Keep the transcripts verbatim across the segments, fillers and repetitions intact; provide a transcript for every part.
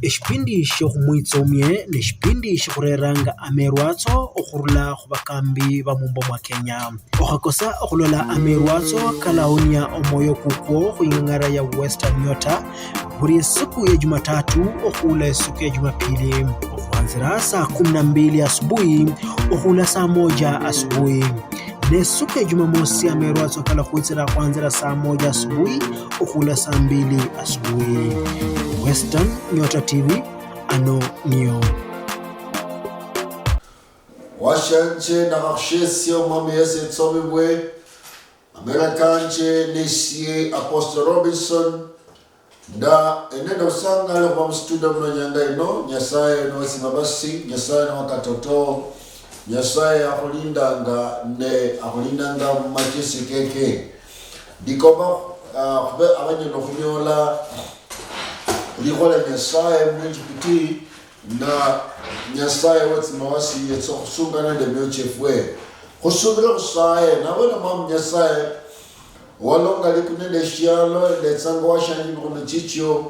Eshipindi shiokhumwitsomie neshipindi shikhureranga amerwatso okhurula khubakambi ba mumbo mwa Kenya. Okhakosa okhulola amerwatso kalahonia omwoyo kukwo khuing'ang'ara ya Western Nyota buli esuku ya Jumatatu okhuula esuku ya Jumapili, okhwanzira saa kumi na mbili asubuhi okhuula saa moja asubuhi. Ne suku ya Jumamosi amerwatso kalakhwitsira khwanzira saa moja asubuhi okhula saa mbili asubuhi. Western Nyota T V, ano niyo. Washanje nakhakhushiesia Omwami Yesu etsomibwe, amera kanje nesie Apostle Robinson, nda enende obusangali okhuba musitudio muno nyanga ino. Nyasaye nowesibabasi, Nyasaye nowakatoto, Nyasaye akhulindanga ne akhulindanga mumachesi keke. Ndikomba ah, khube abanyala okhunyola likhola Nyasaye muinjipiti, na Nyasaye wetsimawasi yetsa okhusunga nende emioyo chiefwe. Khusubire khusaye, nabona Mwami Nyasaye walonga likulu nende eshialo, ndetsanga washanje emikhono chichio,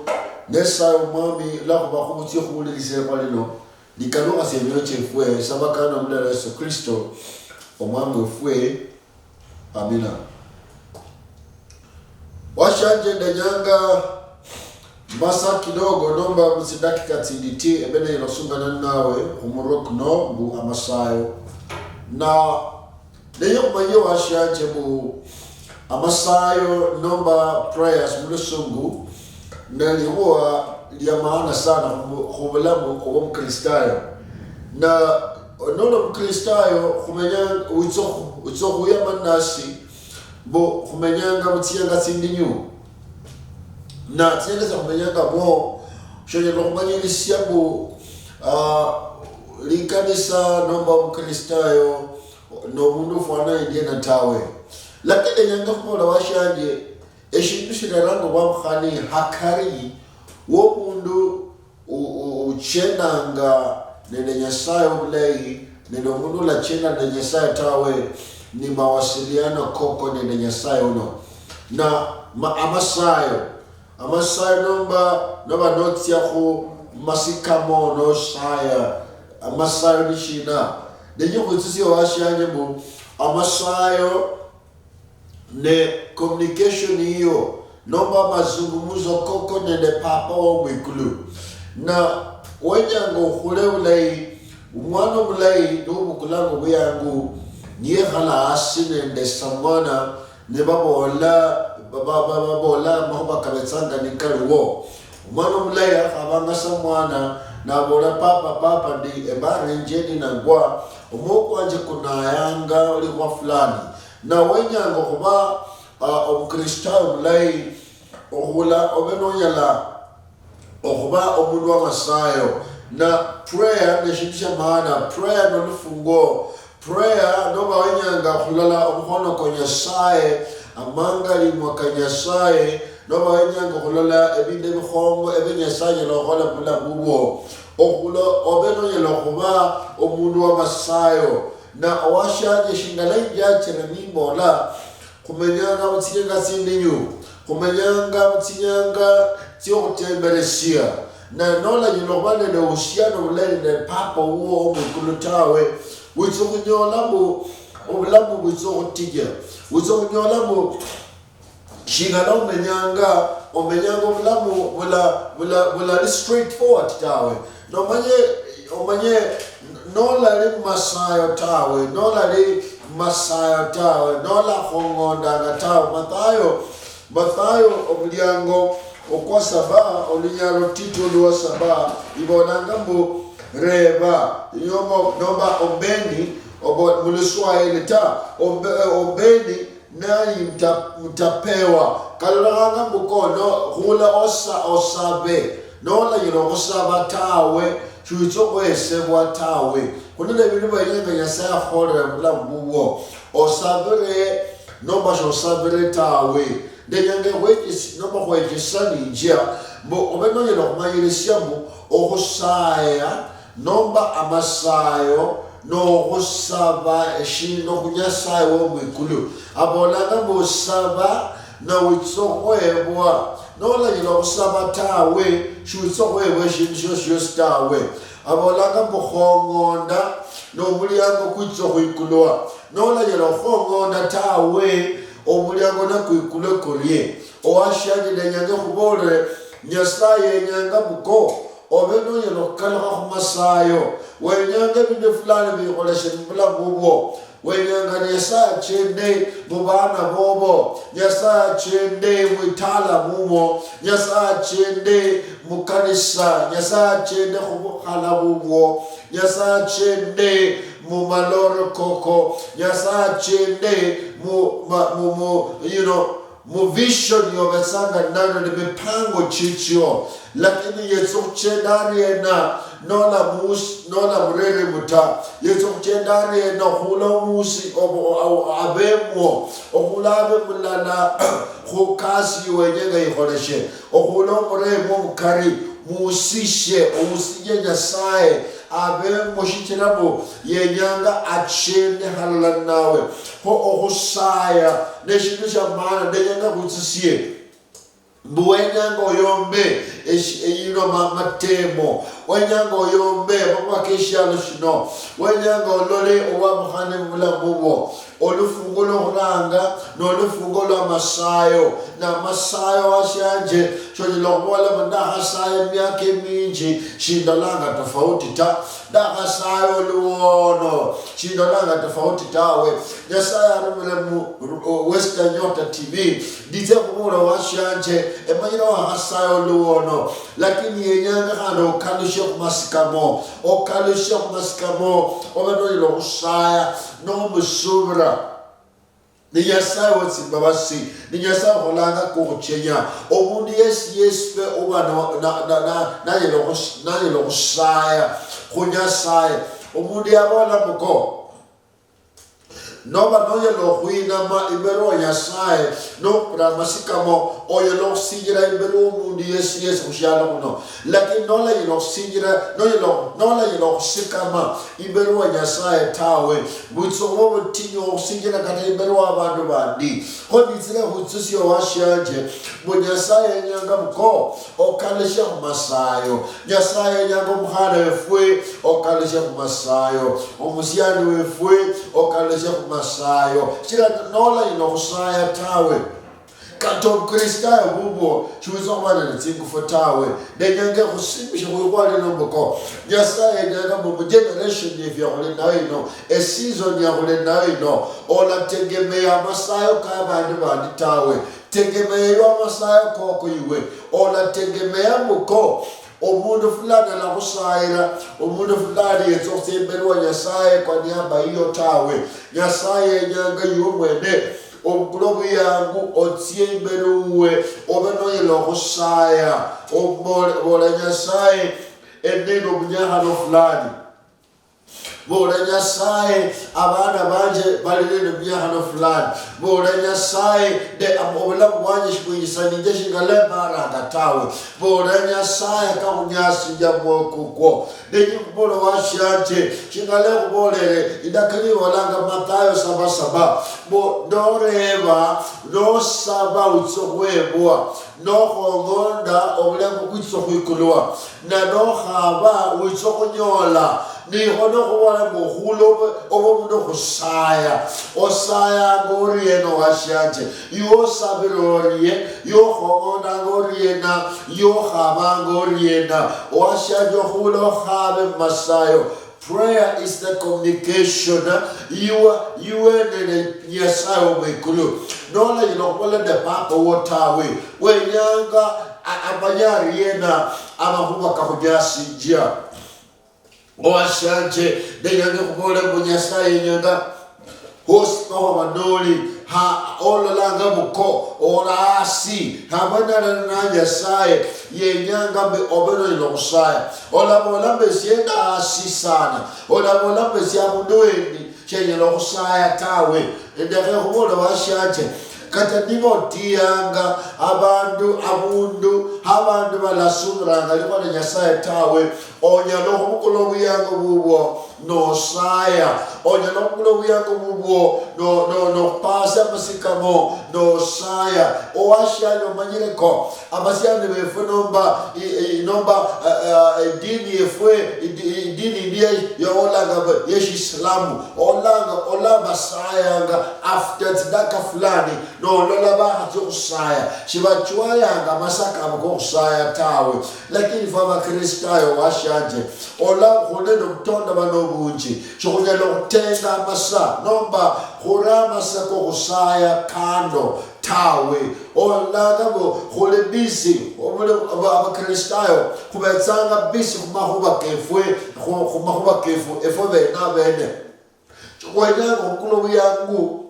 nesaye Omwami, lwakhuba khutsia okhuwulirisia likhuwa lino, likalukhasia emioyo chiefwe, sabakana omulera Yesu Kristo, Omwami wefwe. Amina. Washanje, ndenyanga masa kidogo nomba mutsidakika tsinditi ebe neyilosungana ninawe khumurwe kuno mbu amasayo. Na neye khumanyie washanje mbu amasayo nomba prayers mulusungu nelikhuwa lia maana sana khu-, khubulamu obwomukristayo. Na noli omukristayo khumenya witsa khu-, witsa okhuyama nasi mbu khumenyanga mutsinyanga tsindinyu, na tsinyanga tsia khumenyanga mwo shonyala okhumanyirisia mbu ah, likanisa nomba omukristayo nomundu ofwana endiena tawe. Lakini enyanga khubola washanje, eshindu shireranga obwabukhani hakari womundu u-, u-, uchendanga nende Nyasaye obulayi nende omundu ulachenda nende Nyasaye tawe, ni mawasiliano koko nende Nyasaye uno. Na ma-, amasayo, amasayo nomba noba notsia khu masikamo nosaya, amasayo ni shina? Nenye khwitsusia owashianje mbu amasayo ne communication yiyo nomba amazungumzo koko nende Papa wo mwikulu. Na wenyanga okhule bulayi, omwana omulayi nobukulanga obuyangu, niyekhala hasi nende samwana, nibabola, ba-, ba-, ba-, babola amakhuba kabetsanga nikaliwo. Omwana omulayi akhabanga samwana, nabola, "Papa, papa, ndi embara enjeni nangwa, omwo kwanje kunayanga olikhuba fulani." Na wenyanga okhuba, ah, omukristayo omulayi, okhula obe nonyala okhuba omundu wa masayo. Na prayer neshindu shia maana. Prayer nolufunguo. Prayer noba wenyanga khulola omukhono kwa Nyasaye, amangalimwa ka Nyasaye, noba wenyanga khulola ebindu ebikhongo ebia Nyasaye anyala okhola mubulamu bubwo, okhula obe nonyala okhuba omundu wa masayo. Na owashianje shingala injachire nimbola, khumenyanga mutsinyanga tsindinyu, khumenyanga mutsinyanga tsiokhutemberesia. Na nolanyala okhuba nende ohusiano bulayi nende Papa wuwo womwikulu tawe, witsa okhunyola mbu obulamu bwitsa okhutija, witsa okhunyola mbu shingala omenyanga, omenyanga obulamu bula-, bula-, bulali straight forward tawe. Nomanye, omanye, nolali mumasayo tawe, nolali mumasayo tawe, nolakhong'ondanga tawe. Mathayo, Mathayo omuliango okwa saba, olunyalo tito lwa saba, ibolanga mbu, "Reba, yomo-, nomba ombeni," obo-, muluswahili ta, ombe-, ombeni, naye mta-, mtapewa. Kalolekhanga mbu kono khula osa-, osabe. Nolanyala okhusaba tawe, shiwitsa okhwesebwa tawe. Khuno nebindu byenyanga Nyasaye akholere mubulamu bubwo. Osabire nomba shosabire tawe. Ndenyanga khwechesi-, nomba khwechesaninjia mbu obe nonyala okhumanyirisia mbu okhusaya nomba amasayo nokhusaba eshindu khu Nyasaye wo mwikulu. Abolanga mbu, "Saba, na witsa okhwebwa, Nolanyala okhusaba tawe, shiwitsa okhuhebwa eshindu shiosi shiosi tawe. Abolanga mbu, "Khong'onda nomuliango kwitsa okhwikulwa." Nolanyala okhong'onda tawe, omuliango nakwikulwe kurie. Owashianje, nenyanga ekhubolere, Nyasaye yenyanga buko obe nonyala okhukalukha khumasayo. Wenyanga ebindu fulani bikholeshe mubulamu bubwo. Wenyanga Nyasaye achende mubana bobo, Nyasaye achende mwitaala mumo, Nyasaye achende mukanisa, Nyasaye achende khubukhala bubwo, Nyasaye achende mumaloro koko, Nyasaye achende mu, ma, mu, mu, you know, mu vision yobetsanga nano ni mipango chichio. Lakini yetsa okhuchenda ariena nola musi, nola mureremu ta? Yetsa okhuchenda ariena okhula omusi obo-, o-, abemwo, okhula abe mulala khukasi yiwenyanga ikholeshe, okhula omuremwo mukari, muusishe, ousiye Nyasaye abemwo, shichira mbu yenyanga achende halala nawe. Kho okhusaya neshindu shia maana, ndenyanga khutsisie mbu wenyanga oyombe eshi-, eyino ma-, matemo, wenyanga oyombe makhuwa keshialo shino, wenyanga olole obwamukhane mubulamu bubwo. Olufungo lwokhuranga nolufungo lwamasayo. Namasayo washanje, shonyala okhubola mbu, "Ndakhasaya emiaka eminji, shindolanga tofauti ta. Ndakhasaya oluono, shindolanga tofauti tawe." Nyasaye arumire mu Western Nyota T V, nditse khubula washanje, emanyire wakhasaya oluono, lakini yenyanga khandi okalushe khumasikamo, okalushe khumasikamo, obe noyila okhusaya nomusubira. Ni Nyasaye wetsimbabasi, ni Nyasaye okholanga kokhuchenya. Omundu yesi yesi pe oba na-, na-, na-, na-, nanyala okhus-, nanyala okhusaya khu Nyasaye. Omundu yabola muko, noba nonyala okhwinama imberi wa Nyasaye, nokura amasikamo, onyala okhusinjira imberi womundu yesi yesi khushialo khuno. Lakini nolanyala okhusinjira, nonyala, nolanyala okhusikama imberi wa Nyasaye tawe, bwitsa okhuba obutinyu okhusinjira kata imberi wa abandu bandi. Kho nitsile khwitsusia owashianje, mbu Nyasaye yenyanga buko okalushe khumasayo. Nyasaye yenyanga omukhana wefwe okalushe khumasayo, omusiani wefwe okalushe khumasayo. Shichira nolanyala okhusaya tawe, kata obukristayo bubwo shiwitsa okhuba nende tsingufu tawe. Ndenyanga ekhusimishe khwikhwa lino mbuko, Nyasaye yenyanga mbu mugeneration yefu yakhuli nayo ino, eseason yakhuli nayo ino, olategemea amasayo ka abandu bandi tawe. Tegemea iwe amasayo koko iwe. Olategemea mbuko omundu fulani alakhusayira, omundu fulani yetsa okhutsia imberi wa Nyasaye kwa niaba yiyo tawe. Nyasaye yenyanga iwe mwene obukule obuyangu, otsie imberi wuwe, obe noyila okhusaya, obole-, bola, "Nyasaye, endi nende obunyakhano fulani." Bola, "Nyasaye, abana banje bali nende obunyakhano fulani." Bola, "Nyasaye, nde, am-, obulamu bwanje shibwinjisanije shingala embaranga tawe." Bola, "Nyasaye, kakhunyasinjia mwoyo kukwo." Ndenyere khubola owashianje, shingala ekhubolere, indakano ibolanga Mathayo saba saba, mbu, "Noreba, nosaba, witsa okhwebwa, nokhong'onda, obulengo bwitsa okhwikulwa, na nokhaba, witsa okhunyola." Nikho nokhubola mbu okhula obe, obe omundu okhusaya. Osayanga oriena owashianje? Iwe osabira orie? Iwe okhong'ondanga oriena? Iwe okhabanga oriena? Owashianje, okhula okhabe mumasayo. Prayer is the communication, eh, iwe, iwe nende Nyasaye wo mwikulu. Nolanyala okhubola nende papa wo tawe, wenyanga a-, amanye ariena amakhuwa kakhunyasinjia? Owashianje, ndenyanga khubole mbu Nyasaye yenyanga hosi pakhwaba noli, ha, ololanga buko, ola asi, hamwe nalala na Nyasaye, yenyanga mbu obe nonyala okhusaya. Olabola mbu esie ndi asi sana, olabola mbu esie abundu wendi shenyala okhusaya tawe. Ndekhe khubole owashianje, kata niba otiyanga abandu abundu, abandu balasubiranga likhuwa lia Nyasaye tawe, onyala okhubukula obuyango bubwo nosaya. Onyala okhubukula obuyango bubwo no, no, nokhupaasia amasikamo, nosaya. Owashiange omanyireko, abasiani befwe nomba, i- i- nomba, eh, eh, edini yefwe, idi- idini indi ye- yolanga ba- yeshisilamu, olanga, olabasayanga after tsidaka fulani, nolola bakhatsia okhusaya, shibachwayanga amasa kabo kokhusaya tawe. Lakini fwe abakristayo, owashianje, ola khuli nende obutonda bano obunji, shikhunyala okhutenga amasa nomba khura amasa kokhusaya kando tawe. Olanga mbu khuli busy, obuli- aba- abakristayo khubetsanga busy khumakhuba kefwe, khu- khumakhuba kefu efwe bene abene. Khwenyanga okhukula obuyangu,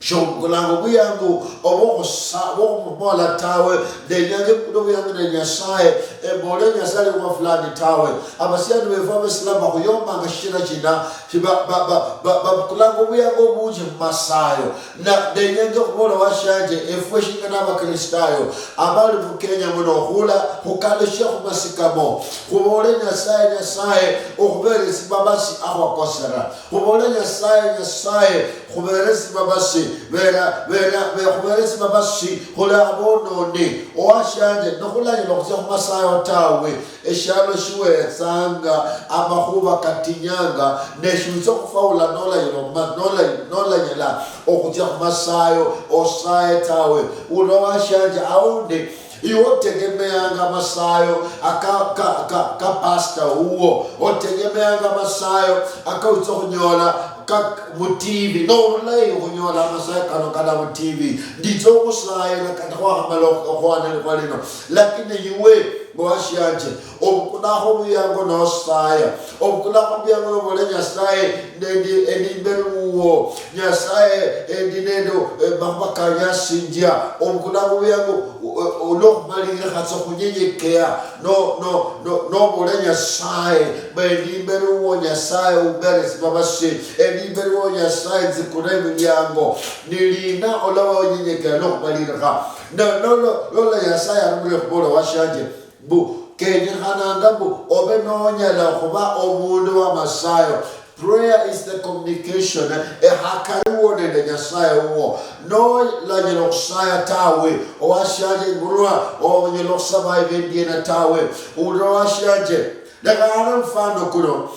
shobukulanga obuyangu obwokhusa- obwokhubola tawe, ndenyanga ebukule obuyangu ne Nyasaye, embole Nyasaye likhuwa fulani tawe. Abasiani befu abesilamu bakhuyombanga shichira shina? Shi ba- ba- ba- ba- babukulanga obuyangu obunji mumasayo. Na ndenyanga okhubola owashianje, efwe shingana abakristayo abali mu Kenya muno, okhula khukalushia khumasikamo, khubole Nyasaye, Nyasaye, okhubera esibabasi akhwakosera. Khubole Nyasaye, Nyasaye, khubere esibabasi, bera, bera, be- khubere esibabasi khuli abononi. Owashianje, nikhulanyala okhutsia khumasayo tawe, eshialo shiwetsanga, amakhuba katinyanga, ne shiwitsa okhufaula nolanyala okhuma- nolany- nolanyala okhutsia khumasayo osaye tawe. Uno owashianje, aundi iwe otegemeanga amasayo aka ka, ka, ka pastor wuwo, otegemeanga amasayo akawitsa okhunyola ka mu T V. No, obulayi okhunyola amasayo kano kana mu T V. Nditsa okhusayira kata khwakhamala okh- okhwana likhwa lino. Lakini iwe, mbo washianje, obukulakho obuyango nosaya, obukulakho obuyango nobola Nyasaye, nendi endi imberi wuwo, Nyasaye, endi nende eh, makhuba kanyasinjia. Obukulakho obuyango, o- o- olwokhumalirikha tsa okhunyenyekea, no- no- no- nobola Nyasaye, mbu endi imberi wuwo Nyasaye, umbere sibabasi, endi imberi wuwo Nyasaye, nzikule emiliango. Nilina olaba onyenyekea nokhumalirikha? No- no- no- lola Nyasaye arumire khubola washianje, mbu kenyekhananga mbu obe nonyala khuba omundu wa masayo. Prayer is the communication, eh, hakari wuwo nende Nyasaye wuwo. Nolanyala okhusaya tawe, owashianje, ngulwa onyala okhusaba ebindu yena tawe. Ulira owashianje, lekha hana mfano kuno.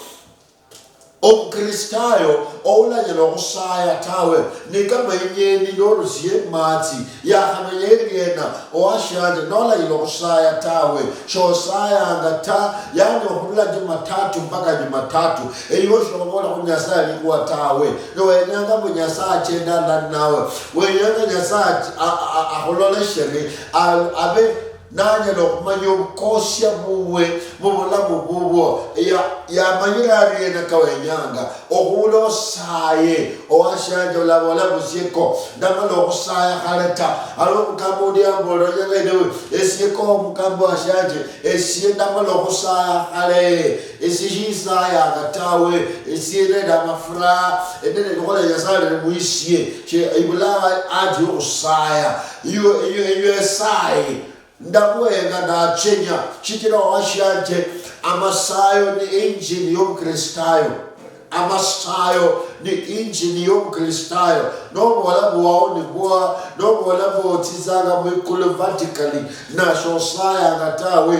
Omukristayo oulanyala okhusaya tawe, ni kama inyeni norusie mumatsi, yakhamenya iriena, owashianje, nolanyala okhusaya tawe, shosayanga ta. Yani okhurula Jumatatu mpaka Jumatatu, eyiwe shobola khu Nyasaye likhuwa tawe. Nowenyanga mbu Nyasaye achende alala nawe, wenyanga Nyasaye ach- a- a- a- akhuloleshere, a- abe nanyala okhumanya obukosia bubwe mubulamu bubwo. Ya- yamanyire ariena kawenyanga okhula osaye. Owashianje, olabola musieko, ndamala okhusaya khale ta. Ali omukambo undi yambola, onyanga enewe, esieko omukambo washianje, esie ndamala okhusaya khale. Esie shisayanga tawe, esie nende amafura, ende nelikhola Nyasaye lili mwisie. Ibula ati yokhusaya, iyo iyo iyo esaye. Ndabuhenga nachenya, shichira owashianje, amasayo ni injini yobukristayo. Amasayo ni injini yobukristayo. Nobola mbu wao ni bwa, nobola mbu otsitsanga mwikulu vertically, nasho osayanga tawe.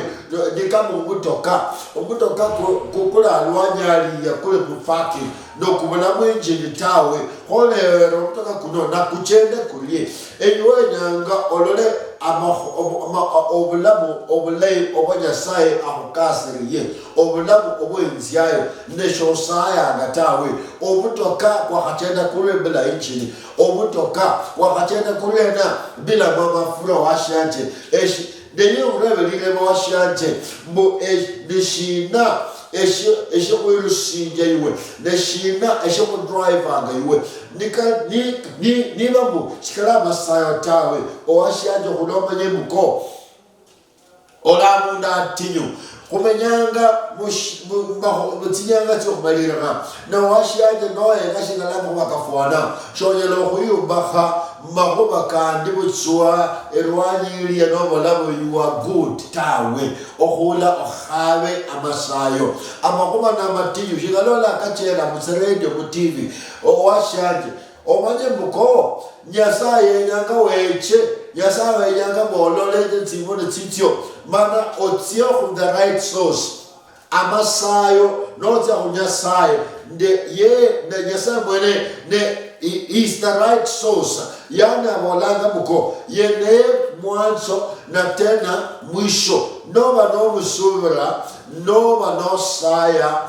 Ni kama omutoka. Omutoka ku- kukula alwanyi aliya kuli mu parking, nokubulamu injini tawe. Kholera omutoka kuno nakuchende kurie. Enywenyanga olole amakho- obu- ama- obulamu obulayi obwa Nyasaye akhukasiriye, obulamu obweinziayo, ne shosayanga tawe. Obutoka bwakhachenda kurwe bila injini, obutoka bwakhachenda kurwena bila mafura washianje. Eshi- neye urebe lirebo washianje, mbu esh- nishina eshi- eshikhwirusinjia iwe, neshina eshikhudrivanga iwe? Nika- ni- ni- niba mbu shikali amasayo tawe, owashianje, khulomanye muko ola abundu atinyu. Khumenyanga mush- mu- mu- mutsinyanga tsiokhumalirikha, nowashianje nohenga shingala amakhuba kafwana, shonyala okhwiyumbakha mumakhuba kandi butswa erwanyi ilia nobola mbu you are good tawe. Okhula okhabe amasayo. Amakhuba namatinyu, shingalola akachera mutsiredio, mu T V. Owashianje, Omanye mbu ko, Nyasaye yenyanga weche, Nyasaye yenyanga mbu olole tsing'ondo tsitsio, mana otsie khu the right source. Amasayo, notsia khu Nyasaye, nde ye, ne Nyasaye mwene, ne he is the right source. Yani abolanga mbu ko, ye ne mwanzo na tena mwisho. Noba nomusubira, noba nosaya,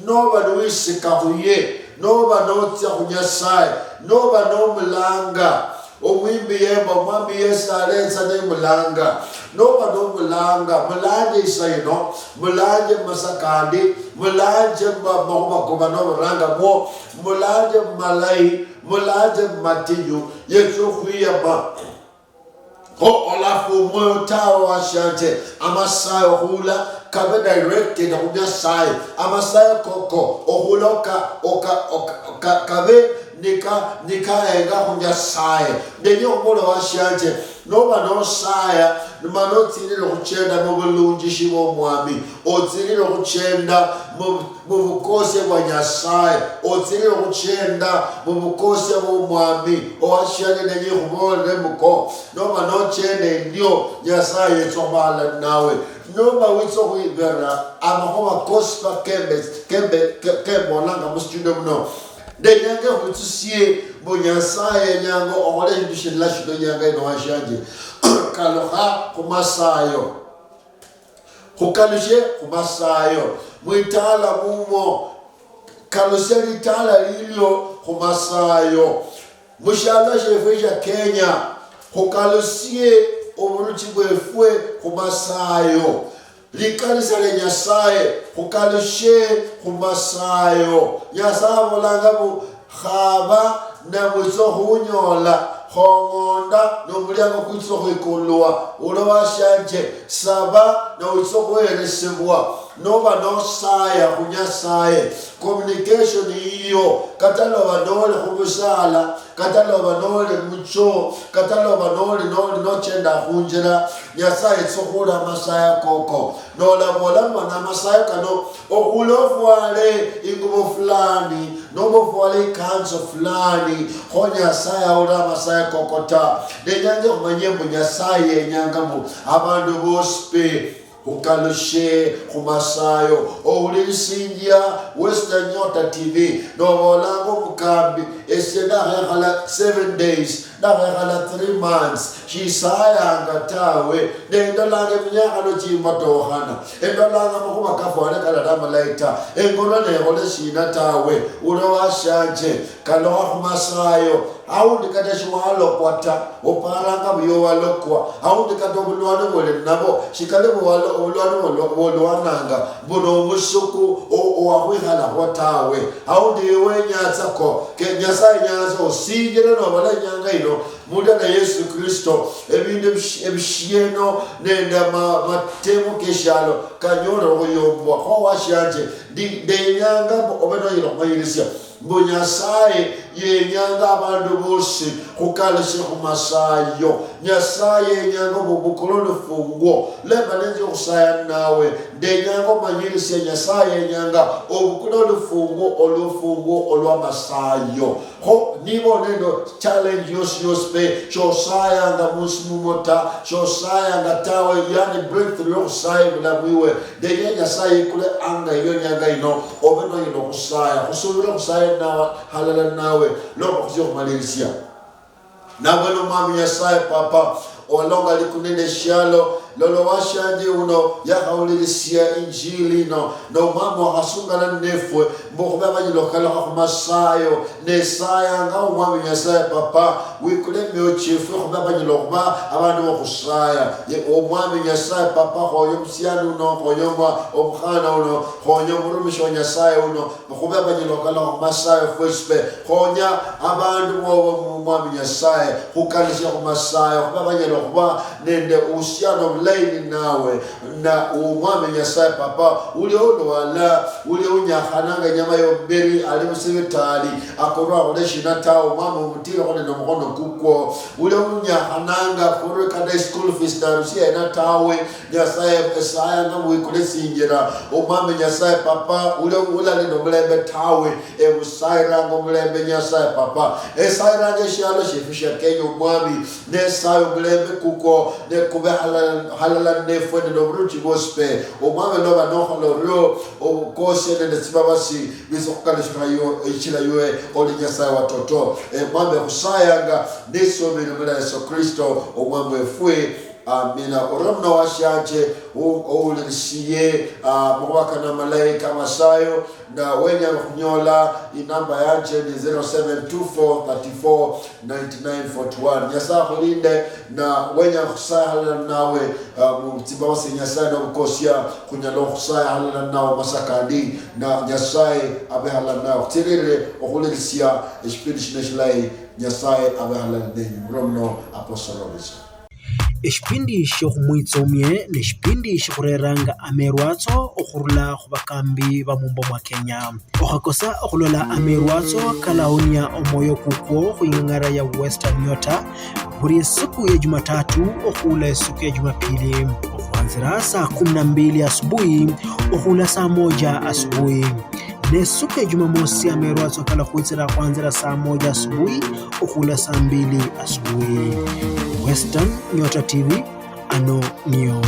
noba niwisika khuye, noba notsia khu Nyasaye, noba nomulanga. Omwimbi yemba, Omwami Yesu aletsa nemulanga. Noba nomulanga, mulanje isa yino, mulanje mumasakandi, mulanje mu ma-, makhuba koba noburanga mwo, mulanje mumalayi, mulanje mumatinyu, yetse okhwiyama. Kho olafu omwoyo tawe washanje, amasayo okhula kabe directed khu Nyasaye, amasayo koko okhula oka, oka, oka, oka, kabe nika, nikaenga khu Nyasaye. Ndenye okhubola washanje, noba nosaya, mana otsilile okhuchenda mubulunjishi bwomwami, otsilile okhuchenda mu, mubukosia bwa Nyasaye, otsilile okhuchenda mubukosia bwomwami, owashanje ndenye khubolele mbu ko, noba nochenda endio, Nyasaye yetsa okhuba halali nawe. Noba witsa okhwibera amakhuwa kosi pa kembe, kembe, ke-, kembolanga mustudio muno, ndenyanga ekhwitsusie mbu Nyasaye yenyanga okhole eshindu shilala shino inyanga yino washanje. Kalukha khumasayo. Khukalushe khumasayo. Mwitala mumwo. Kalusia litala lilio khumasayo. Mushialo shiefwe shia Kenya, khukalusie oburuchi bwefwe khumasayo. Likanisa lia Nyasaye, khukalushe khumasayo. Nyasaye abolanga mbu, khaba na mwitsa okhunyola, khong'onda nomuliango kwitsa okhwikulwa. Ule washanje, saba na witsa okhuheresebwa. Noba nosaya khu Nyasaye, communication yiyo, kata loba noli khubusala, kata loba noli mucho, kata loba noli, noli nochenda khunjira, Nyasaye yetsa okhuula amasaya koko. Nolabola mbu, mana amasaya kano, okhula ofwale ingubo fulani, noba ofwale ikanzo fulani, kho Nyasaye aula amasaya koko ta. Nenyanga khumanye mbu Nyasaye yenyanga mbu abandu bosi pe khukalushe khumasayo. Owulirisinjia Western Nyota T V, nobolanga omukambi, esie ndakhekhala seven days, ndakhekhala three months, shisayanga tawe. Nendolanga eminyakhano chimatokhana, endolanga amakhuwa kafwana kalali amalayi ta, engolwa nekhole shina tawe. Uno washanje, kalukha khumasayo, aundi kata shiwalokwa ta, oparanga buyo walokwa, aundi kata obulwani bwoli nabo, shikali buwalo-, obulwani bwolwa-, bwolwananga, mbu nomusuku o-, owakhwikhalakhwo tawe, aundi iwe wenyatsako, ke Nyasaye nyanza osinjire nobola inyanga ino, mulira na Yesu Kristo, ebindu ebish-, ebishieno nende ama-, amatemo keshialo kanyole okhuyombwa. Kho washanje, ndi-, ndenyanga mbu obe noyira okhumanyirisia mbu Nyasaye yenyanga abandu bosi khukalushe khumasayo. Nyasaye yenyanga mbu obukule olufunguo. Lemba nenzi okhusaya nawe, ndenyanga omanyirisia Nyasaye yenyanga obukule olufunguo, olufunguo olwamasayo. Kho niba oli nende challenge yosi yosi pe, shosayanga munsi mumwo ta, shosayanga tawe, yani breakthrough yokhusaya bulamu iwe. Ndenya Nyasaye yekule anga iyo nyanga ino, obe noyina okhusaya. Khusubire okhusaya nawe, halala nawe, lomba khutsia okhumalirisia. Nabwene Omwami Nyasaye Papa, owalonga likulu nende eshialo, lola owashanje uno yakhawulirisia injili ino, nomwami wakhasungana ninefwe, mbu khube abanyala okhukalukha khumasayo, nesayanga Omwami Nyasaye Papa, wikule emioyo chiefwe khube abanyala okhuba abandu bokhusaya. Ye Omwami Nyasaye Papa, khonya omusiani uno, khonya omwa-, omukhana uno, khonya omurumishi wa Nyasaye uno, khube abanyala okhukalukha khumasayo fwesi pe. Khonya abandu bobo mu Mwami Nyasaye, khukalushe khumasayo, khube abanyala okhuba nende obusiano Laini nawe, na Omwami Nyasaye Papa, ulia ulwala, ulia unyakhananga inyama yomberi, ali musibitali, akorwa akhole shina tawe, Omwami omutirekho nende omukhono kukwo, ulia unyakhananga akorwe kata school fees narusia yena tawe, Nyasaye esayanga mwikule sinjira, Omwami Nyasaye Papa, ulia ula nende omulembe tawe, ebusayiranga omulembe Nyasaye Papa, esayiranga eshialo shiefu shia Kenya Omwami, nesaye omulembe kukwo, nekube halala, halala nefwe nende oburuchi bwosi pe. Omwami noba nokhola orio, obukosia nende tsibabasi bitsa okhukalushira yo, echira ywe, oli Nyasaye watoto. E, Mwami khusayanga, nesomire mula Yesu Kristo, Omwami wefwe. Amina. Orio muno washanje, u-, owulirisiye, ah, makhuwa kano amalayi kamasayo, na wenya khunyola inamba yanje ni zero seven two four thirty four ninety nine forty one. Nyasaye akhulinde, na wenya khusaya halala nawe, ah, mu tsimbabasi Nyasaye nobukosia, khunyala okhusaya halala nawe masakandi, na Nyasaye abe halala nawe. Khutsirire okhulirisia eshipindi shino eshilayi. Nyasaye abe halala nenyu. Murio muno Apostle Robinson. Eshipindi shiokhumwitsomie neshipindi shikhureranga amerwatso okhurula khubakambi bamumbo mwa Kenya. Okhakosa okhulola amerwatso kalaonia omwoyo kukwo khuing'ang'ara ya Western Nyota buli esuku ya Jumatatu okhuula esuku ya Jumapili, okhwanzira saa kumi na mbili asubuhi okhuula saa moja asubuhi. Nesuku ya Jumamosi amerwatso kalakhwitsira khwanzira saa moja asubuhi okhuula saa mbili asubuhi. Western Nyota T V, ano niyo.